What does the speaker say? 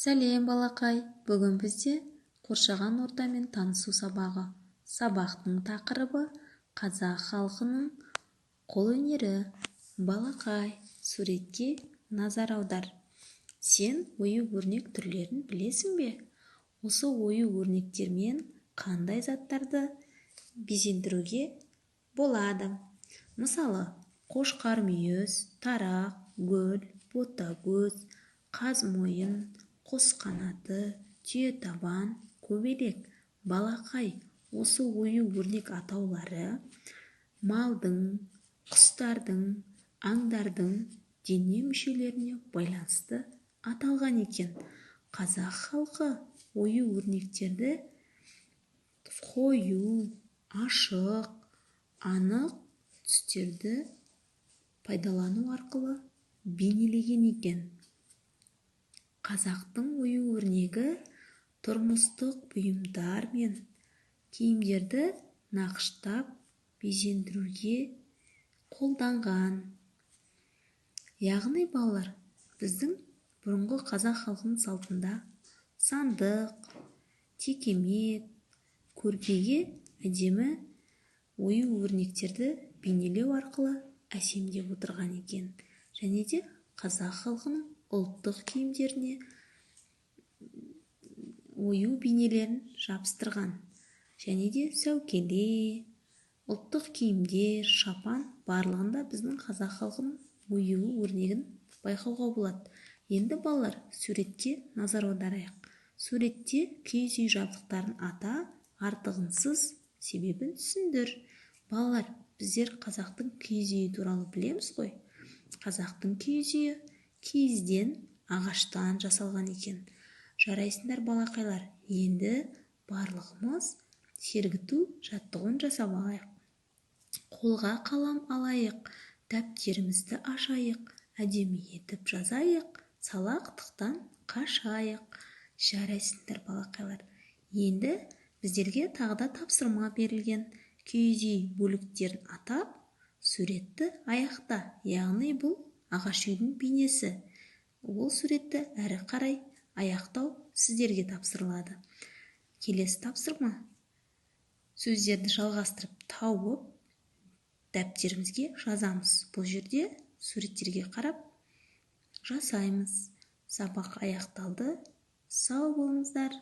Сәлем, балақай! Бүгін бізде қоршаған ортамен танысу сабағы. Сабақтың тақырыбы: қазақ халқының қолөнері. Балақай, суретке назар аудар. Сен ою-өрнек түрлерін білесің бе? Осы ою-өрнектермен қандай заттарды безендіруге болады? Мысалы, қошқар мүйіз, тарақ, гүл, бота көз, қаз мойын, құс қанаты, түйе табан, көбелек. Балақай, осы ою-өрнек атаулары малдың, құстардың, аңдардың дене мүшелеріне байланысты аталған екен. Қазақ халқы ою-өрнектерді қою, ашық, анық түстерді пайдалану арқылы бейнелеген екен. Қазақтың ою-өрнегі тұрмыстық бұйымдар мен киімдерді нақыштап безендіруге қолданған. Яғни, балалар, біздің бұрынғы қазақ халқының салтында сандық, текемет, көрпеге әдемі ою-өрнектерді бейнелеу арқылы әсемдеп отырған екен. Және де қазақ халқының ұлттық киімдеріне ою бейнелерін жабыстырған. Және де сәукеле, ұлттық киімдер, шапан, барлығында біздің қазақ халқының ою өрнегін байқауға болады. Енді, балалар, суретке назар аударайық. Суретте киіз үй жабдықтарын ата, артығынсыз, себебін түсіндір. Балалар, біздер қазақтың киіз үйі туралы білеміз ғой. Қазақтың киіз үйі киізден, ағаштан жасалған екен. Жарайсыңдар, балақайлар! Енді барлығымыз сергіту жаттығуын жасап алайық. Қолға қалам алайық, дәптерімізді ашайық, әдемі етіп жазайық, салақтықтан қашайық. Жарайсыңдар, балақайлар! Енді біздерге тағы да тапсырма берілген: киіз үй бөліктерін атап, суретті аяқта. Яғни бұл ағаш үйдің бейнесі. Ол суретті әрі қарай аяқтау сіздерге тапсырылады. Келесі тапсырма: сөздерді жалғастырып тауып, дәптерімізге жазамыз. Бұл жерде суреттерге қарап жасаймыз. Сабақ аяқталды. Сау болыңыздар!